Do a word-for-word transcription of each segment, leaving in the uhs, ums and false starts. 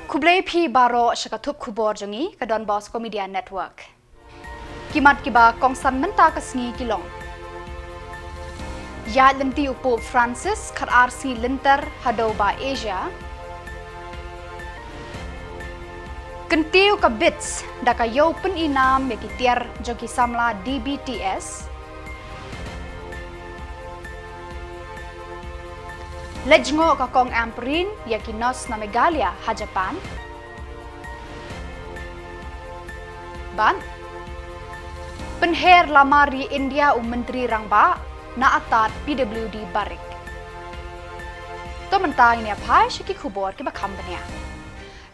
Khublei phi baroh sha ka thup khubor jong ngi ka Don Bosco Media Network. Ki mat kiba kongsan mynta ka sngi ki long: Ïaid lynti u Pope Francis khatar sngi lynter haduh ba Asia. Kyntiew ka BITS da ka ïew pyni nam ïa ki tiar jong ki samla D B T S. Leit jngoh ka Kong Ampareen ïa ki nurse na Meghalaya ha Japan. Bad pynher lamar ri India u Myntri Rangbah na atad P W D barik. To mynta ngin ïa phai sha ki khubor kiba kham bniah.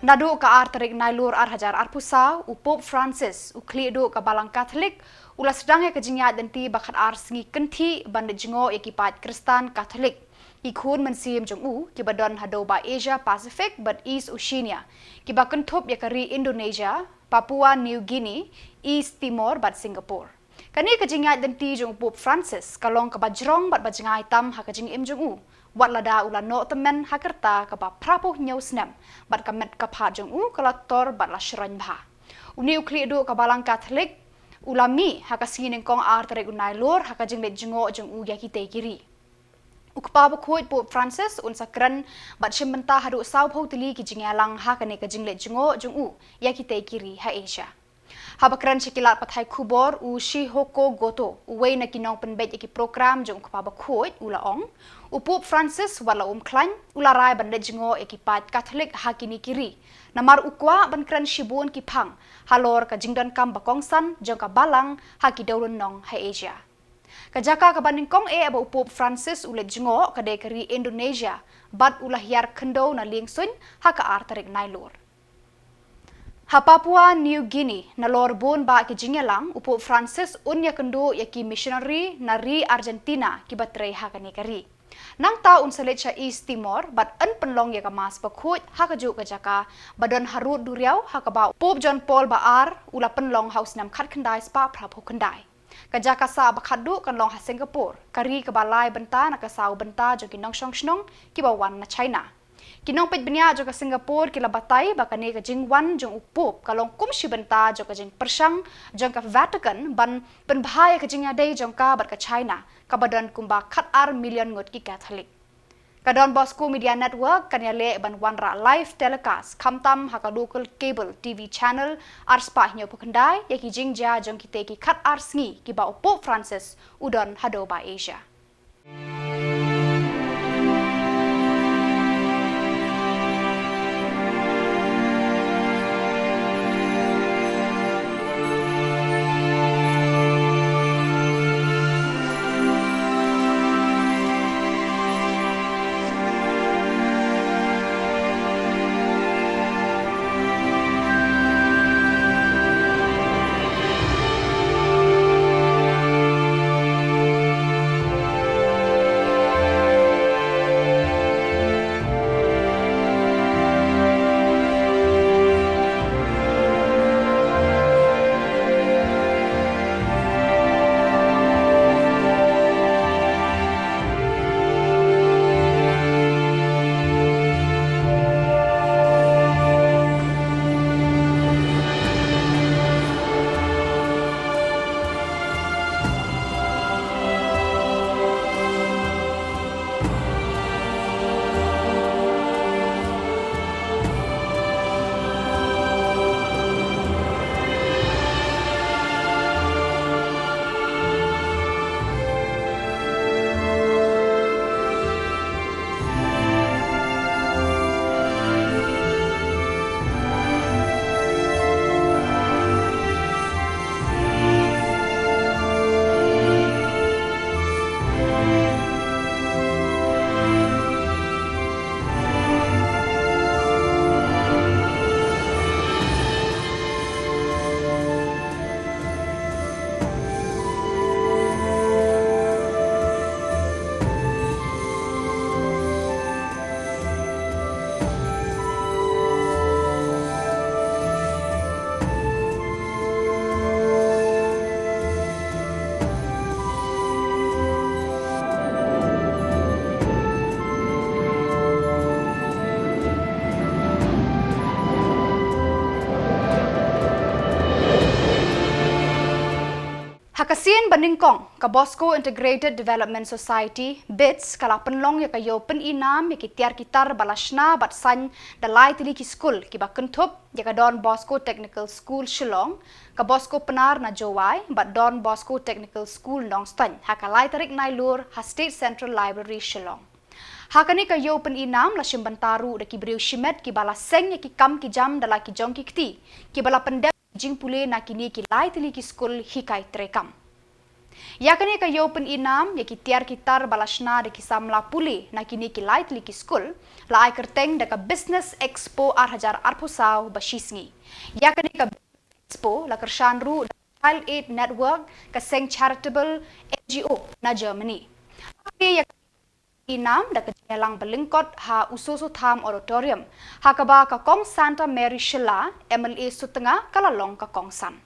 Naduh ka ar tarik Nailur ar hajar arphew saw, u Pope Francis u khlieh duh ka Balang Katholik u la sdang ïa ka jingïaid lynti ba khatar sngi kynthih ban leit jngoh ïa ki paid Khristan Katholik, ki khun mynsiem jong u kiba don haduh ba Asia Pacific bad East Oceania, kiba kynthup ïa ka ri Indonesia, Papua New Guinea, East Timor bad Singapore. Kane ka jingïaid lynti jong u Pope Francis ka long kaba jrong bad ba jngai tam ha ka jingim jong u, wat lada u la noh tymmen ha ka rta kaba phraphew hynñiew snem, bad ka met ka phad jong u ka la tor bad la shroin bha. Une u khlieh duh ka Balang Katholik u la mih ha ka sngi nyngkong ar tarik u Nailur ha ka jingleit jngoh jong u ïa kitei ki ri. U Kpa Bakhuid Pope Francis un sa kren bad shim bynta haduh sawphew tylli ki jingïalang ha kane ka jingleit jngoh jong u ïa kitei ki ri ha Asia. Haba kren sha ki lad pathai khubor, u Shihoko Goto, uwei na ki nongpynbeit ïa ki prokram jong u Kpa Bakhuid, u la ong, u Pope Francis wat la um khlaiñ u la rai ban leit jngoh ïa ki paid Katholik ha kine ki ri, namar u kwah ban kren shibun ki phang halor ka jingdonkam ba kongsan jong ka Balang ha ki dewlynnong ha Asia. Ka jaka kaba nyngkong eh ba u Pope Francis u leit jngoh ka dei ka ri Indonesia, bad u la hiar khyndew na liengsuiñ ha ka ar tarik Nailur. Ha Papua New Guinea, nalor bun bah ki jingïalang, u Pope Francis un ïakynduh ïa ki missionary na ri Argentina kiba trei ha kane ka ri. Nangta un sa leit sha East Timor bad yn pynlong ïa ka Mass Bakhuid ha kajuh ka jaka ba don harud duriaw ha kaba u Pope John Paul ba ar u la pynlong ha u snem khatkhyndai spah phraphew khyndai. Ka jaka sah ba khatduh kan long ha Singapore, ka ri kaba lai bynta na ka saw bynta jong ki nongshong shnong kiba wan na China. Ki nongpeit bniah jong ka Singapore ki la batai ba kane ka jingwan jong u Pope ka long kum shi bynta jong ka jingpyrshang jong ka Vatican ban pynbha ïa ka jingïadei jong ka bad ka China, kaba don kumba khatar million ngut ki Katholik. Ka Don Bosco Media Network kan ïaleh ban wanrah live telecast khamtam ha ka local cable T V channel ar spah hynñiewphew khyndai ïa ki jingjia jong kitei ki khatar sngi kiba u Pope Francis u don haduh ba Asia. Nyngkong, ka Bosco Integrated Development Society, BIDS, ka la pynlong ïa ka ïew pynïnam ïa ki tiar ki tar ba la shna bad sain da lai tylli ki skul kiba kynthup ïa ka Don Bosco Technical School Shillong, ka Bosco Pnar na Jowai bad Don Bosco Technical School Nongstoiñ ha ka lai tarik Nailur ha State Central Library Shillong. Ha kane ka ïew pynïnam la shim bynta ruh da ki briew shimet kiba la seng ïa ki kam ki jam da la ki jong ki kti kiba la pyndep jingpule na kine ki lai tylli ki skul hikai treikam. Ïa kane ka ïew pynïnam ïa ki tiar ki tar ba la shna da ki samla pule na kine ki lai tylli ki skul la ai kyrteng da ka Business Expo ar hajar arphew saw ba shisngi. Ïa kane ka Business Expo la kyrshan ruh da Child Aid Network, ka seng charitable N G O na Germany. Ïa ka ïew pynïnam da ka jingïalang ba lyngkot ha U Soso Tham Auditorium, ha kaba ka Kong Santa Mary Shylla, M L A Sutnga, ka la long ka kongsan.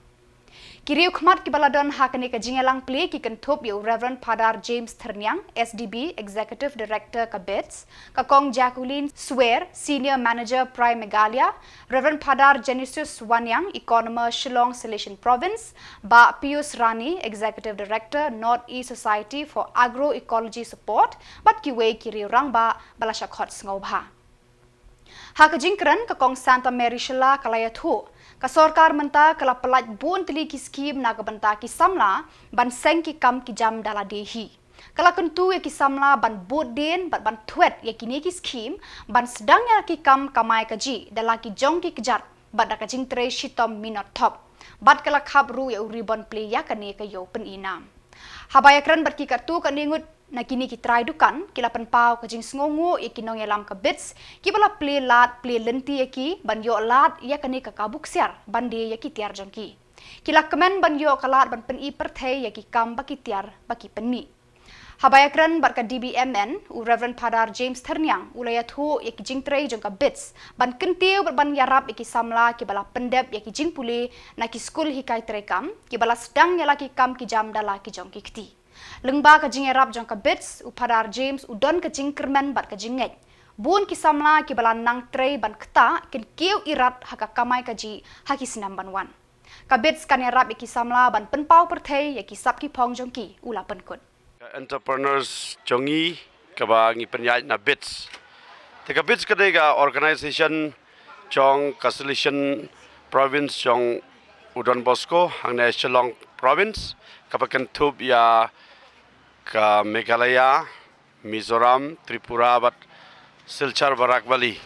Ki riewkhmat kiba la don ha kane ka jingïalang plie ki kynthup ïa u Reverend Phadar James Thyrniang, S D B, Executive Director ka BIDS, ka Kong Jacqueline Swer, Senior Manager PRI Meghalaya, Reverend Phadar Genesius Waniang, Economer, Shillong Salesian Province, Bah Pius Rani, Executive Director, North East Society for Agroecology Support, bad kiwei ki riew rangbah ba la shah khot sngewbha. Ha ka jingkren, ka Kong Santa Mary Shylla ka la ïathuh, ka sorkar mynta ka la pyllait bun tylli ki skhim na ka bynta ki samla ban seng ki kam ki jam da lade hi. Ka la kyntu ïa ki samla ban bud dien bad ban thwet ïa kine ki skhim ban sdang ïa ki kam kamai kajih da la ki jong ki kjat bad da ka jingtrei shitom minot thop. Bad ka la khap ruh ïa u ribon plie ïa kane ka ïew pynïnam. Haba ïakren bad ki katto katne ngut na kine ki trai dukan, ki la pynpaw ka jingsngewnguh ïa ki nongïalam ka BIDS kiba la plie lad plie lynti ïa ki ban ïoh lad ïa kane ka kabu ksiar ban die ïa ki tiar jong ki. Ki la kmen ban ïoh ka lad ban pyni pyrthei ïa ki kam ba ki tiar ba ki pynmih. Haba ïakren bad ka D B M N, u Reverend Phadar James Thyrniang u la ïathuh ïa ki jingtrei jong ka BIDS ban kyntiew bad ban ïarap ïa ki samla kiba la pyndep ïa ki jingpule na ki skul hikai treikam kiba la sdang ïa la ki kam ki jam da la ki jong ki kti. Lyngba ka jingïarap jong ka BIDS, u Phadar James u don ka jingkyrmen bad ka jingngeit. Bun ki samla kiba la nang trei ban ktah kin kiew irat ha ka kamai kajih ha ki snem ban wan. Ka BIDS kan ïarap ïa ki samla ban pynpaw pyrthei ïa ki sap ki phong jong ki, u la pynkut. Ka entrepreneurs jong ngi kaba ngi pynïaid na BIDS. Te ka BIDS ka dei ka organization jong ka Salesian Province jong u Don Bosco hangne Shillong Province, kaba kynthup ïa ka Meghalaya, Mizoram, Tripura bad Silchar Barak Valley.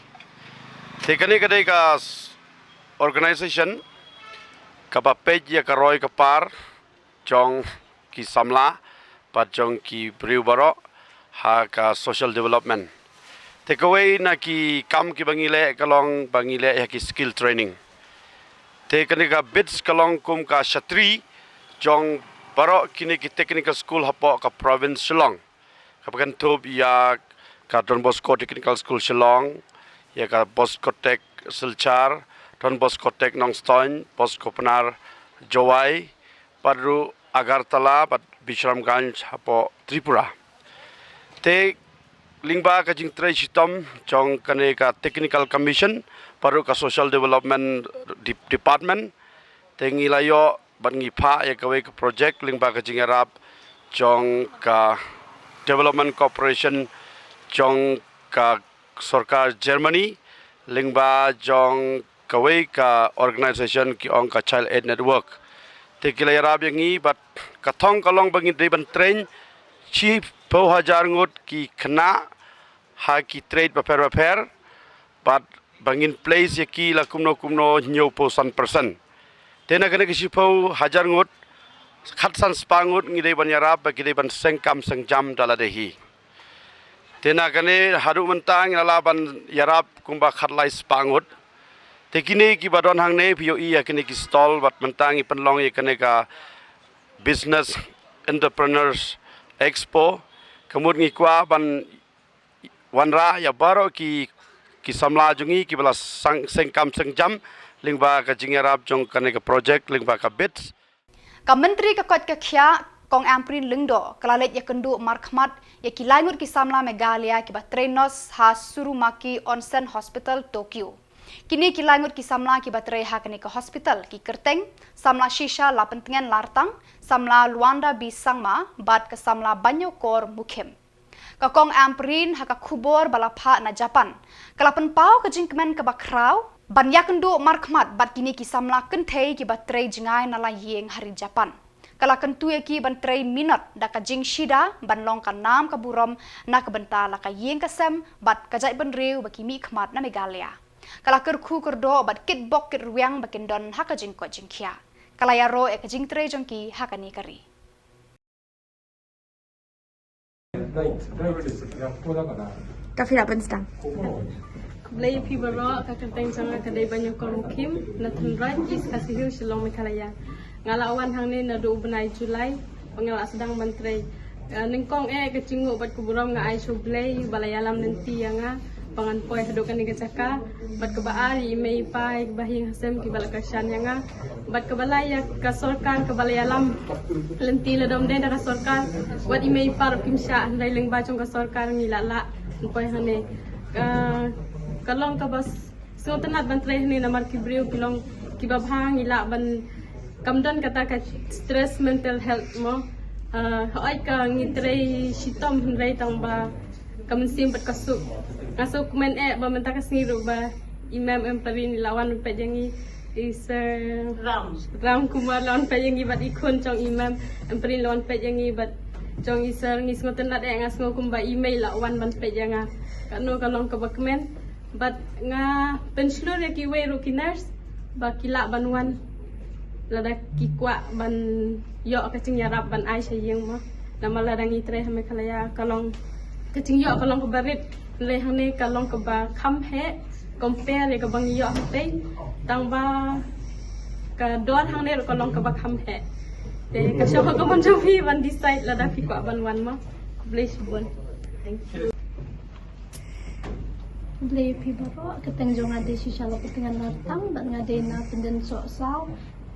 Te kane ka dei ka s-, organization kaba peit ïa ka roi ka par jong ki samla bad jong ki briew baroh ha ka social development. Te kawei na ki kam kiba ngi leh ka long ba ngi leh ïa ki skill training. Te kane ka BIDS ka long kum ka shatri jong baroh kine ki technical school hapoh ka province Shillong. Kaba kynthup ïa ka Don Bosco Technical School Shillong, ïa ka Bosco Tech Silchar, Don Bosco Tech Nongstoiñ, Bosco Pnar Jowai, bad ruh Agartala bad Bishramganj hapoh Tripura. Te lyngba ka jingtrei shitom jong kane ka Technical Commission bad ruh ka Social Development Dep-, Department, te ngi la ïoh bad ngi phah ïa kawei ka project lyngba ka jingïarap jong ka Development Cooperation jong ka sorkar Germany lyngba jong kawei ka organization ki ong ka Child Aid Network. Te ki la ïarap ïa ngi bad ka thong ka long ba ngi dei ban train shiphew hajar ngut ki khynnah ha ki trade bapher bapher bad ba ngin place ïa ki la kumno kumno hynñiewphew san percent. Te na kane ka shiphew hajar ngut, khatsan spah ngut ngi dei ban ïarap ba ki dei ban seng kam seng jam da lade hi. Te na kane haduh mynta ngi la lah ban ïarap kumba khatlai spah ngut. Te kine kiba don hangne phi ïohi ïa kine ki stall bad mynta ngi pynlong ïa kane ka Business Entrepreneurs Expo. Ka mut ngi kwah ban wanrah ïa baroh ki, ki samla jong ngi kiba la sang, seng kam seng jam lyngba ka jingïarap jong kane ka project lyngba ka BIDS. Ka Myntri ka koit ka khiah, Kong Ampareen Lyngdoh, ka la leit ïakynduh markhmat ïa ki lai ngut ki samla Meghalaya kiba trei nurse ha Surumaki Onsen Hospital, Tokyo. Kine ki laingut ki samla kiba trei ha kane ka hospital ki kyrteng, samla Shisha Lapyntngen Lartang, samla Luanda B Sangma, bad ka samla Banyokor Mukhim. Ka Kong Ampareen ha ka khubor ba la phah na Japan ka la pynpaw ka jingkmen kaba khraw ban ïakynduh markhmat bad kine ki samla kynthei kiba trei jngai na la ïing ha ri Japan. Ka la kyntu ïa ki ban trei minot da ka jingshida ban long ka nam ka burom na ka bynta la ka ïing ka sem bad ka jaitbynriew ba ki mihkhmat na Meghalaya. Ka la kyrkhu kyrdoh bad kitbok kitrwiang ba kin don ha ka jingkoit jingkhiah. Ka la ïaroh ïa ka jingtrei jong ki ha kane ka ri. Ka phi lah ban sdang. Khublei phi baroh, ka kyrteng jong nga ka dei Banyokor Mukhim, na Tynrad, East Khasi Hills, Shillong, Meghalaya. Nga la wan hangne naduh u bnai July ba nga la sdang ban trei. Eh, nyngkong eh ka jingnguh bad ka burom nga ai sha U Blei ba la ïalam lynti ïa nga ba ngan poi haduh kane ka jaka, bad kaba ar ïa i mei i pa, ïa ki bahaïing hasem kiba la kyrshan ïa nga, bad kaba lai ïa ka sorkar kaba la ïalam lynti. Lada ym dei da ka sorkar, wat i mei i pa ruh kim shah, hynrei lyngba jong ka sorkar ngi la lah ban poi hangne. Ka, ka long kaba s-, sngewtynnat ban trei hangne namar ki briew ki long kiba bha, ngi lah ban, kam don kata ka stress, mental health mo. Ah, hooid ka ngi trei shitom hynrei tang ba ka mynsiem bad ka suk. Nga sngewkmen eh ba mynta ka sngi ruh ba i Mem Ampareen i la wan peit ïa ngi, i Sir Ram. Ram Kumar la wan peit ïa ngi bad i khun jong i Mem Ampareen la wan peit ïa ngi bad jong i Sir, ngi sngewtynnat eh, nga sngew kumba i mei la wan ban peit ïa nga. Kano ka long kaba kmen. Bad nga pynshlur ïa kiwei ruh ki nurse ba ki lah ban wan lada ki kwah ban ïoh ka jingïarap ban ai sha ïing mo. Namar lada ngi trei ha Meghalaya ka long, ka jingïoh ka long kaba rit, hynrei hangne ka long kaba kham heh compare ïa kaba ngi ïoh hangtei. Tang ba ka dor hangne ruh ka long kaba kham heh. Te ka shong ha ka mon jong phi ban decide lada phi kwah ban wan mo. Khublei shibun. Thank you. Khublei phi baroh, ka kyrteng jong nga dei Shisha Lapyntngen Lartang, bad nga dei na Pyndengsohsaw,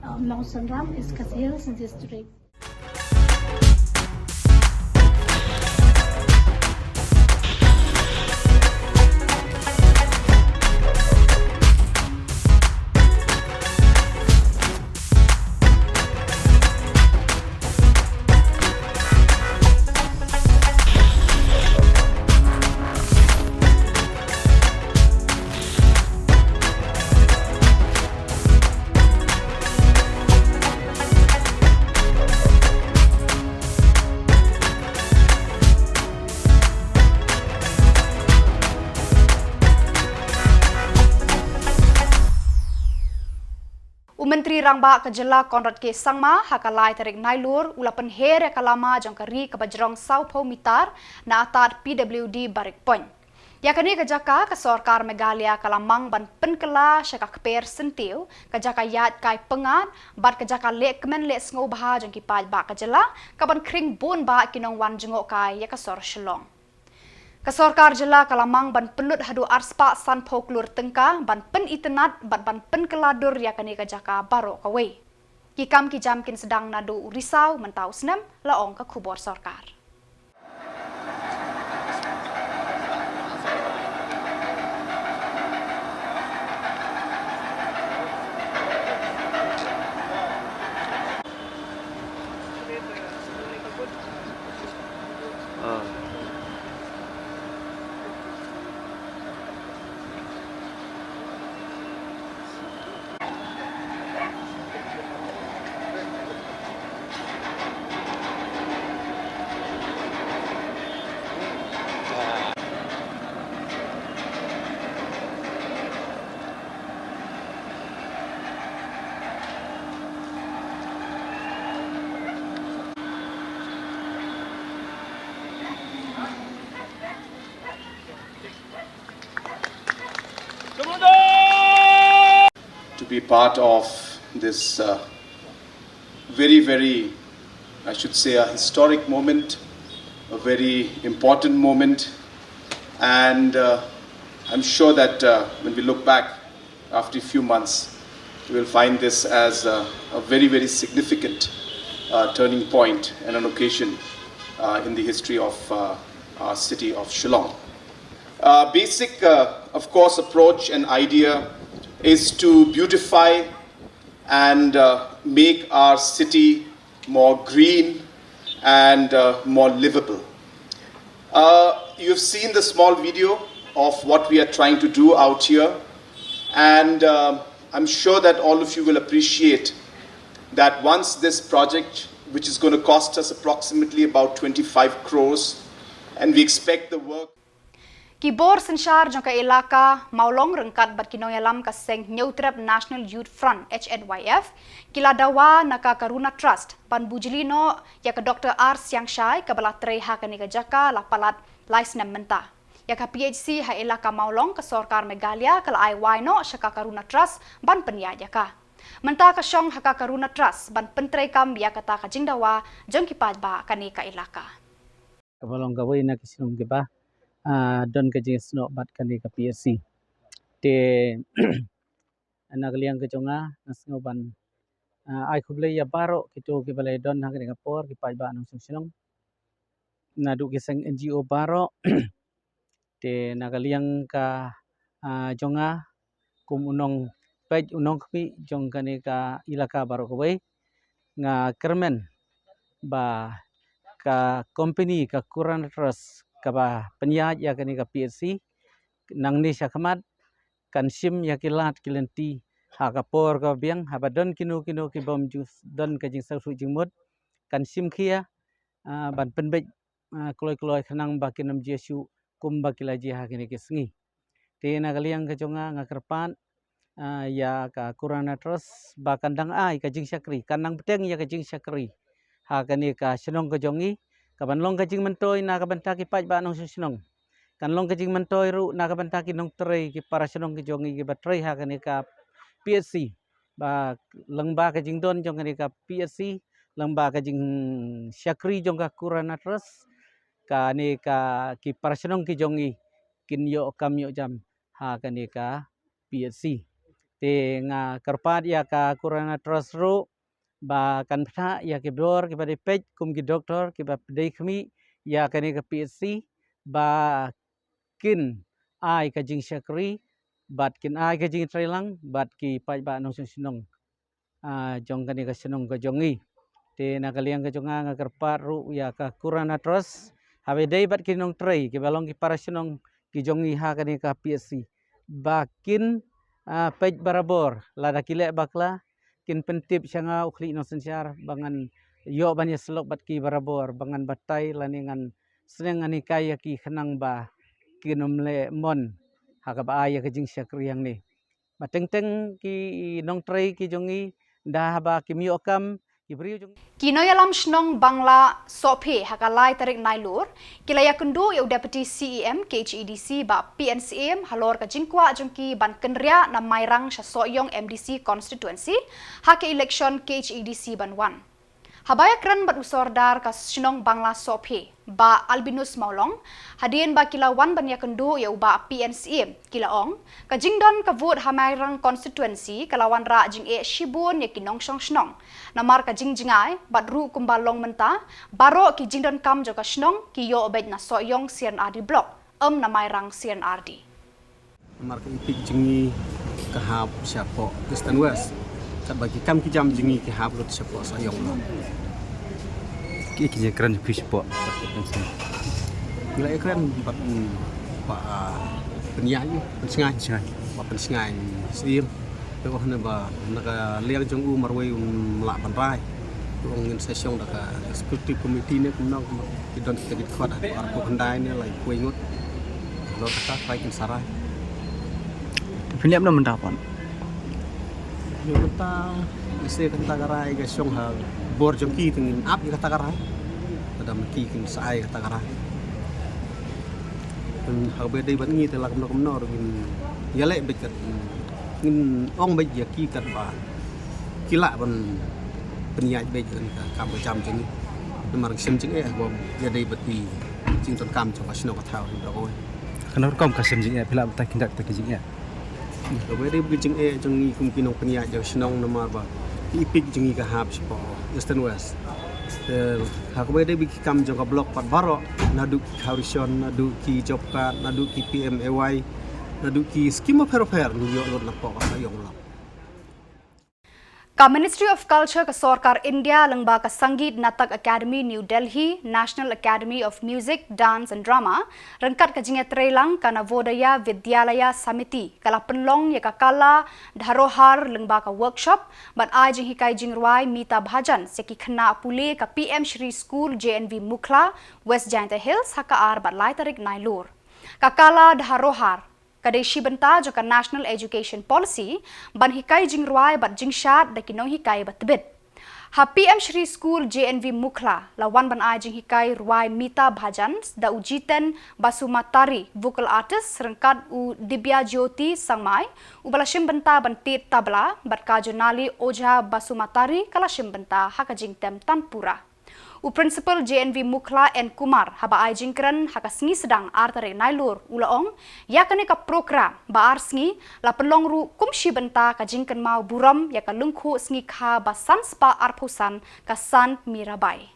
uh, Mawsynram, East Khasi Hills District. U Myntri Rangbah ka Jylla Conrad K Sangma ha ka lai tarik Nailur u la pynher ïa ka lama jong ka ri kaba jrong sawphew mitar na atad P W D Barik Point. Ïa kane ka jaka ka sorkar Meghalaya ka la mang ban pynkylla sha ka kper syntiew, ka jaka ïaid kai pyngngad bad ka jaka leh kmen leh sngewbha jong ki paidbah ka jylla, kaban khring bun bah ki nongwan jngohkai ïa ka sor Shillong. Ka sorkar jylla ka la mang ban pynlut haduh arspah sanphew klur tyngka ban pynitynnad bad ban pynkylla dur ïa kane ka jaka baroh kawei. Ki kam ki jam kin sdang naduh u Risaw mynta u snem, la ong ka khubor sorkar. To be part of this, uh, very, very, I should say, a historic moment, a very important moment. And, uh, I'm sure that, uh, when we look back after a few months, we will find this as a, a very, very significant, uh, turning point and an occasion, uh, in the history of, uh, our city of Shillong. Our basic, uh, of course, approach and idea is to beautify and uh, make our city more green and uh, more livable. Uh, you've seen the small video of what we are trying to do out here, and uh, I'm sure that all of you will appreciate that once this project, which is going to cost us approximately about twenty-five crores, and we expect the work Ki bor synshar jong ka Elaka Mawlong ryngkat bad ki nongïalam ka seng Hynñiewtrep National Youth Front, H N Y F, ki la dawa na ka Karuna Trust ban bujli noh ïa ka Doctor R Siangshai kaba la trei ha kane ka jaka la palat lai snem mynta. Ïa ka P H C ha Elaka Mawlong ka sorkar Meghalaya ka la ai wai noh sha ka Karuna Trust ban pynïaid ïa ka. Mynta ka shong ha ka Karuna Trust ban pyntreikam ïa kata ka jingdawa jong ki paidbah kane ka Elaka. Kaba long kawei na ki shnong kiba ah, don ka jingsnoh bad kane ka P H C. Te na ka liang ka jong nga nga sngew ban ah, ai khublei ïa baroh kito kiba la don ha kane ka por, ki paidbah nongshong shnong, naduh ki seng N G O baroh. Te na ka liang ka ah, jong nga kum u nongpeit u nongkhmih jong kane ka Elaka baroh kawei, nga kyrmen ba ka company ka Karuna Trust kaba pynïaid ïa kane ka P H C nangne shakhmat kan shim ïa ki lad ki lynti ha ka por kaba biang, haba don kino kino ki bym ju don ka jingsngewthuh jingmut, kan shim khia ah, ban pynbeit ah, kloi kloi khnang ba kin ym jia shuh kumba ki la jia ha kine ki sngi. Te na ka liang ka jong nga nga kyrpad ah, ïa ka Karuna Trust ba kan dang ai ka jingshakri, kan dang bteng ïa ka jingshakri ha kane ka shnong ka jong ngi, kaban long ka jingmyntoi na ka bynta ki paidbah nongshong shnong, kan long ka jingmyntoi ruh na ka bynta ki nongtrei, ki para shnong ki jong ngi kiba trei ha kane ka P H C, ba lyngba ka jingdon jong kane ka P H C, lyngba ka jingshakri jong ka Karuna Trust, kane ka ki para shnong ki jong ngi kin ïoh kam ïoh jam ha kane ka P H C. Te nga kyrpad ïa ka Karuna Trust ruh ba kan phah ïa ki bor kiba dei peit kum ki doktor kiba dei khmih ïa kane ka P H C, ba kin ai ka jingshakri bad kin ai ka jingtreilang bad ki paidbah nongshong shnong ah, jong kane ka shnong ka jong ngi. Te na ka liang ka jong nga nga kyrpad ruh ïa ka Karuna Trust, haba dei bad ki nongtrei kiba long ki para shnong ki jong ngi ha kane ka P H C, ba kin ah, peit barabor, lada ki leh bakla kin pyntip sha nga u khlieh nongsynshar ba ngan ïoh ban ïasyllok bad ki barabor, ba ngan batai lane ngan sneng ngan hikai ïa ki khnang ba kin ym leh mon ha kaba ai ïa ka jingshakri hangne. Ba teng teng ki nongtrei ki jong ngi, da haba kim ïoh kam, ki briew jong ngi. Ki nongïalam shnong Bangla Sohphe ha ka lai tarik Nailur ki la ïakynduh ïa u Deputy C E M K H A D C bad P N C M halor ka jingkwah jong ki ban kynriah na Mairang sha Sohiong M D C constituency ha ka election K H A D C ban wan. Haba ïakren bad u sordar ka shnong Bangla Sohphe, Bah Albinus Mawlong, hadien ba ki la wan ban ïakynduh ïa u Bah P N C M, ki la ong, ka jingdon ka vote ha Mairang constituency ka la wanrah jingeh shibun ïa ki nongshong shnong. Namar ka jingjngai, bad ruh kumba long mynta, baroh ki jingdonkam jong ka shnong ki ïoh beit na Sohiong C R D block, ym na Mairang C R D. Namar ka ipit jong ngi ka hap shapoh East and West. Katba ki kam ki jam jong ngi ki hap lut shapoh Sohiong. Ki ki jingkren phi shapoh. Ngi la ïakren bad Bah Pynïaid, Pynsngain. Pynsngain. Bah Pynsngain Syiem. Te ong ne ba na ka liang jong u marwei um lah ban rai. Te ong ngin sa shong da ka executive committee ne kumno kumno. Ki don kita ki khot ar ko khyndai ne lai poi ngut. Lo kata trai kin sa rai. Pynïap na mynta pon. Ni mynta ise kata ka rai ka shong ha bor jong ki te ngin ap ïa kata ka rai. Kada ma ki kin sa ai kata ka rai. Te ha ba dei bad ngi te la kumno kumno ruh ngin ïaleh beit kat ngin ong beit ïa ki katba ki lah ban pynïaid beit ïa ka kam ka jam jong ngi. Namar ka shem jingeh ba ïa dei bad ki jingdonkam jong ka shnong ka thaw da kawei. Kano rukom ka shem jingeh phi lah ban tang kyndat ta ki jingeh. Kawei dei bad ki jingeh jong ngi kum ki nongpynïaid jong ka shnong namar ba ki ipit jong ngi ka hap shapoh East and West. Te ha kaba ïadei bad ki kam jong ka block pat baroh, naduh ki khawrishon, naduh ki job card, naduh ki P M A Y, naduh ki skim bapher bapher, ngi ïoh lut na pok ka ïong lang. Ka Ministry of Culture ka Sorkar India lyngba ka Sangeet Natak Akademi New Delhi, National Academy of Music, Dance and Drama, ryngkat ka jingïatreilang ka Navodaya Vidyalaya Samiti, ka la pynlong ïa ka Kala Dharohar lyngba ka workshop bad ai jinghikai jingrwai Mita Bhajan sha ki khynnah pule ka P M Shri School J N V Mukhla, West Jaiñtia Hills, ha ka ar bad lai tarik Nailur. Ka Kala Dharohar ka dei shi bynta jong ka National Education Policy ban hikai jingrwai bad jingshad da ki nonghikai ba tbit. Ha P M Shri School J N V Mukhla la wan ban ai jinghikai rwai Mita Bhajan da u Jiten Basumatary, vocal artist, ryngkat u Dibya Jyoti Sangmai, uba la shim bynta ban tied tabla, bad ka Jonali Ojha Basumatary ka la shim bynta ha ka jingtem tanpura. U Principal J N V Mukhla N Kumar, haba ai jingkren ha ka sngi sdang ar tarik Nailur, u la ong, ïa kane ka program ba ar sngi la pynlong ruh kum shi bynta ka jingkynmaw burom ïa ka lyngkhuh sngi kha ba san spah arphew san ka Sant Mirabai.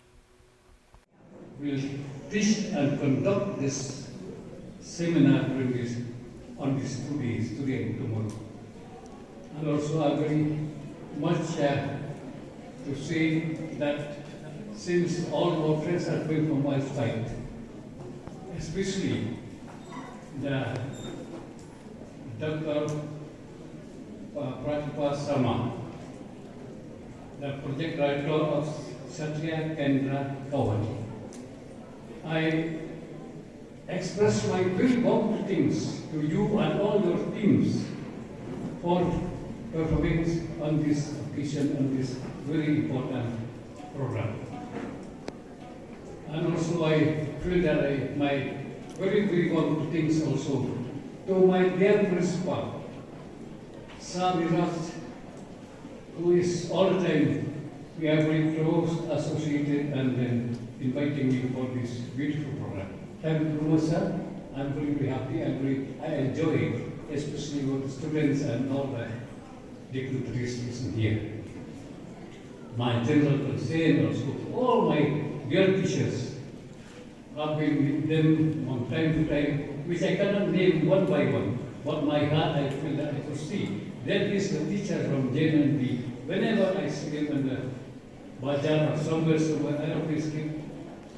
Will teach and conduct this seminar during this, on this two days, today and tomorrow. And also, I'm very much, uh, to say that since all our friends are going from outside, especially the Doctor Pa-, Pratibha Sharma, the project director of Kshatriya Kendra Guwahati, I express my very warm greetings to you and all your teams for performing on this occasion, on this very important program. And also I feel that I, my very, very warm greetings also to my dear principal, Sir Niraj, who is all the time we are very close associated and then inviting me for this beautiful program. Thank you very much, sir. I'm very, very happy. I'm very, I enjoy it, especially with the students and all the dignitaries present here. My general concern also to all my dear teachers. I've been with them from time to time, which I cannot name one by one, but my heart, I feel that I could see. That is the teacher from J N V. Whenever I see them in the bazaar or somewhere, somewhere, I always give,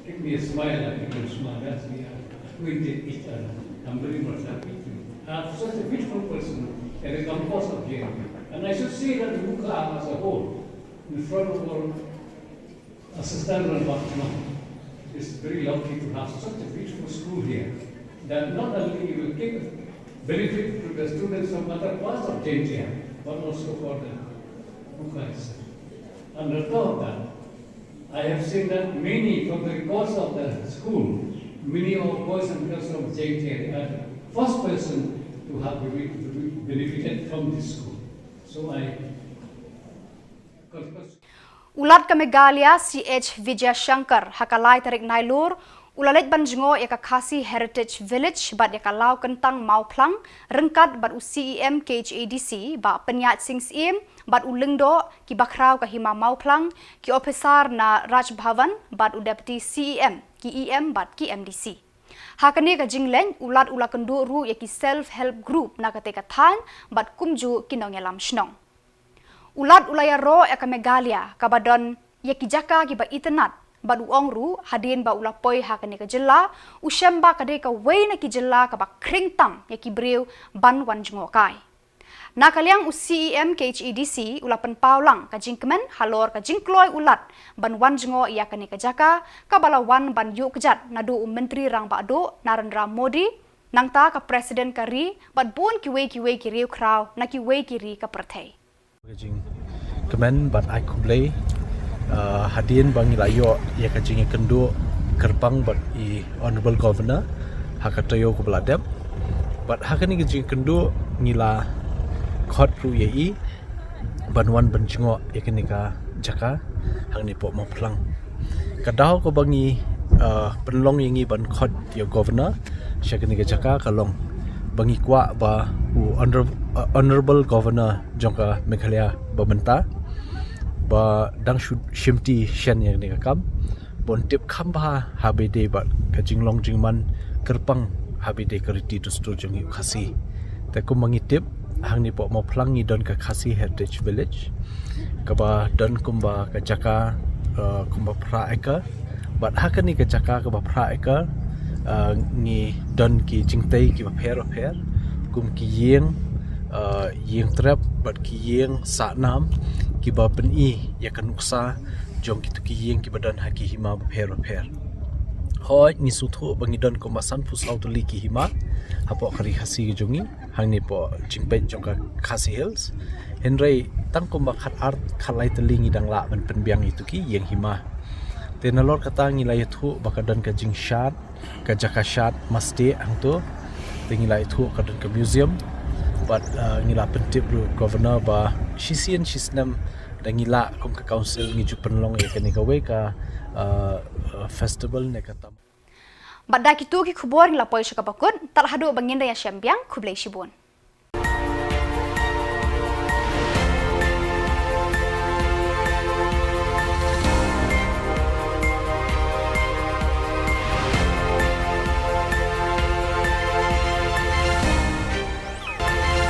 give me a smile and give them a smile. That's we are acquainted each other. I'm very much happy to have such a beautiful person at the campus of J N V. And I should say that Mukha as a whole, in front of all assistant and whatnot, is very lucky to have such a beautiful school here, that not only will give benefit to the students from other parts of Jaintia, but also for the Mukha itself. And on top of that, I have seen that many from the records of the school, many of boys and girls from Jaintia are the first person to have bene-, benefited from this school. So I U Lat ka Meghalaya, C H Vijayashankar, ha ka lai tarik Nailur, u la leit ban jngoh ïa ka Khasi Heritage Village bad ïa ka Law Kyntang Mawphlang, ryngkat bad u C E M K H A D C, Bah Pynïaid Sing Syiem, bad u Lyngdoh, ki bakhraw ka Hima Mawphlang, ki ophisar na Raj Bhavan, bad u Deputy C E M, ki E M bad ki M D C. Ha kane ka jingleit, u Lat u la kynduh ruh ïa ki self help group na katei ka thaiñ, bad kumjuh ki nongïalam shnong. U Lat u la ïaroh ïa ka Meghalaya kaba don ïa ki jaka kiba itynnad, bad u ong ruh hadien ba u la poi ha kane ka jylla, u shem ba ka dei kawei na ki jylla kaba khring tam ïa ki briew ban wan jngohkai. Na ka liang u C E M K H A D C u la pynpaw lang ka jingkmen halor ka jingkloi u Lat ban wan jngoh ïa kane ka jaka, kaba la wan ban ïuh kjat naduh u Myntri Rangbah Duh Narendra Modi, nangta ka President ka ri, bad bun kiwei kiwei ki riewkhraw na kiwei ki ri ka pyrthei. Ka jingkmen bad ai khublei, uh, hadien ba ngi la ïoh ïa ka jingïakynduh kyrpang bad i Honorable Governor ha ka taïew kaba la dep. Bad ha kane ka jingïakynduh ngi la khot ruh ïa i ban wan ban jngoh ïa kane ka jaka hangne hapoh Mawphlang. Ka daw kaba ngi, uh, pynlong ïa ngi ban khot ïa u Governor sha kane ka jaka ka long ba ngi kwah ba u Honor-, uh, Honorable Governor jong ka Meghalaya ba mynta, Ba dang shu shimti shen ïa kane ka kam, ban tip kham bha ha ba ïadei bad ka jinglong jingman kyrpang ha ba ïadei ka riti dustur jong ngi u Khasi. Te kumba ngi tip, hangne hapoh Mawphlang ngi don ka Khasi Heritage Village, kaba don kumba ka jaka, uh, kumba phra acre. Bad ha kane ka jaka kaba phra acre, uh, ngi don ki jingtei kiba pher bapher, kum ki ïing, uh, ïing trep bad ki ïing sahnam, kiba pyni ïa ka nuksa jong kito ki ïing kiba don ha ki hima bapher bapher. Hooid, ngi sngewthuh ba ngi don kumba sanphew saw tylli ki hima hapoh ka ri Khasi ka jong ngi, hangne hapoh jingpeit jong ka Khasi Hills. Hynrei tang kumba khatar khatlai tylli ngi dang lah ban pynbiang ïa kito ki ïing hima. Te nalor kata ngi la ïathuh ba ka don ka jingshad, ka jaka shad mastieh hangto. Te ngi la ïathuh ka don ka museum. Bad, uh, ngi la pyntip ruh Governor ba shisien shisnem da ngi lah kum ka council ngi ju pynlong ïa kane kawei ka, uh, uh, festival ne ka tam. Bad da kito ki khubor ngi la poi sha kaba kut, tad haduh ba ngin da ïashem biang, khublei shibun.